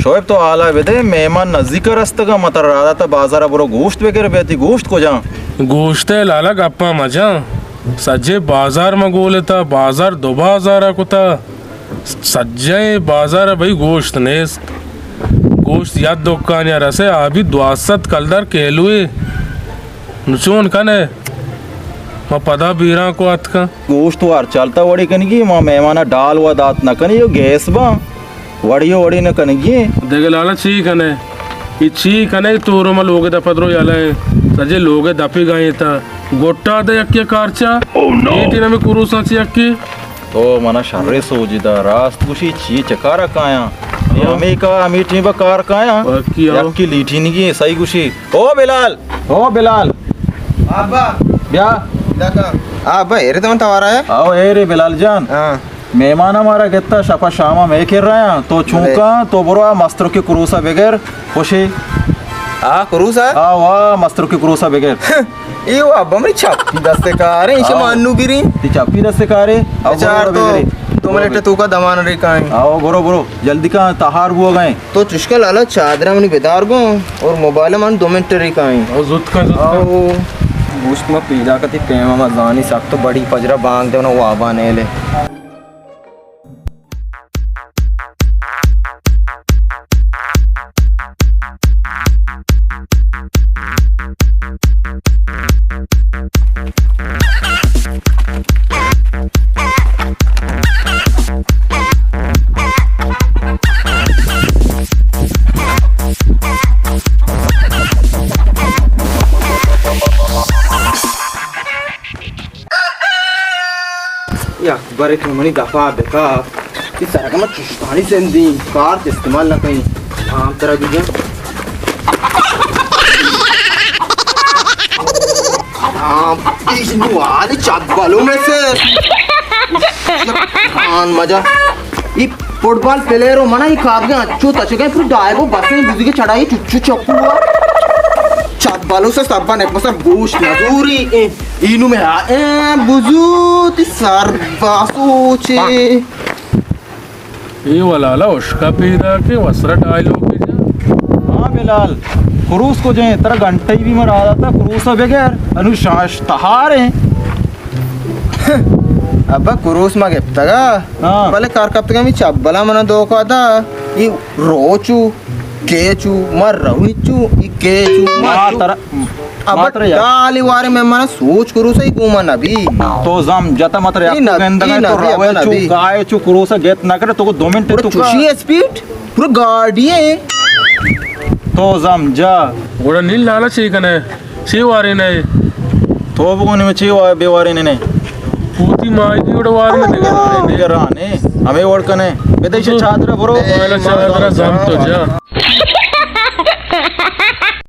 شعیب، تو حالا بدے، مہمان نزیک رستگاں، ما ترا راہ داتا بازار برو گوشت بگر، بے تئی گوشت کجا؟ گوشت ء لالا گپاں مجاں، سجے بازار ما گولتا، بازار دو بازار کتا، سجے بازار بھئی گوشت نیست۔ گوشت یک دکانی رسے آ بی دوازدہ سد کلدار کیلوے۔ نو چون کنے؟ ما پدا بیران کو اتکاں۔ گوشت وار چلتا وڑی کنگی، ما مہمانا ڈال و دات نہ کنی، یو گیس با وڑی وڑی نہ کنگی۔ دگہ لالا چی کنے؟ ای چی کنے؟ تو رو ما لوگ دپا درو یلہ ایں۔ سجے لوگ دپی گائیں تا۔ گٹا دے یکی کارچا۔ Oh no! ایتی نمی کروساں چی یکی؟ تو منا شرے سوجی دا، راست گوشی، چی چکارا کایاں؟ اے ہاں۔ ہمے کا، ہمے ٹیم با کار کایاں۔ باقی آؤ۔ یکی لیٹینگی، صحیح گوشی۔ او بلال! او بلال! ابا! بیا۔ دکا۔ ابا، ایرے تو من توارا ہے؟ آؤ، ایرے بلال جان۔ ہاں۔ مہمان ہمارا گتا، شپا شاما میں کر رہا ہیں۔ تو بلے۔ چونکا، تو برو آ مستر کے کروسا بگر، خوشی۔ آ کروسا؟ آ واہ، مستر کے کروسا بگر۔ اے و ابا منی چپی دست کاریں، ایشی آؤ۔ مانو گریں۔ تی چپی دست کارے؟ آؤ، بچار برو، تو، برو، دو منٹ برو۔ تو کا دمان ریکائیں۔ آؤ، برو، برو، جلدی کا تہار بو گئے۔ تو چشکا لالا چادرہ منی بدار گوں اور موبائل من دو منٹ ریکائیں۔ آؤ، زوت کا، زوت کا۔ آؤ۔ گوشت ما پیدا کتی پیما ما زانی سک تو بڑی پجرا بانگ دے، انہاں وابا نیلے۔ یک برے تو منی دپا بکا، ای سرگم چشتانی زندی کارت استعمال نہ کئیں۔ ہاں، ترا بگم۔ ہاں، ایش نو آلی چت بالو میں سے۔ ہاں، مجا۔ ای فٹبال پلیئر و منا ای کابگا چو تچگے پر ڈائے کو بسیں بزی کے چڑھائی چچو چپو۔ چت بالو سے سبا نک مسر گوشت نزوری۔ اینو میں آ، اے بزوت سر باسوچے۔ اے ولالا اشکا پیدا کہ وسرا ڈائلوگ کے جا۔ ہاں بلال، کروس کو جائیں، ترا گھنٹہ ہی بھی مرا داتا، کروس بغیر، انو شاش تہار ہیں۔ ابا کروس ما گپتگا، ہاں۔ بلے کار کپتگا می چبلا منا دھوکا دا، ای روچو، کیچو، ما رویچو، ای کیچو، ما ما چو۔ ترا ابا ماتر یار۔ ڈالی وارے میں منا سوچ کروسا ای گوما نبی۔ تو زم جتا ماتر یک نبی، گندگا ای تو نبی، ابا روے چو نبی۔ گائے چو کروسا گیت نہ کرے تو کو دو منٹ پورا تو کا۔ چوشی اسپیڈ، پورا گاڑی ہے۔ تو زم جا۔ گوڑا نیل لالا چی کنے؟ چی وارے نے؟ تو بگو نے چی وا-، بے وارے نے نے۔ پوتی مائی دی گوڑا وارے نے دگہ رانے۔ دگہ رانے۔ ہمیں وڑ کنے۔ بدے چادر برو۔ پہلا چادر زم تو جا۔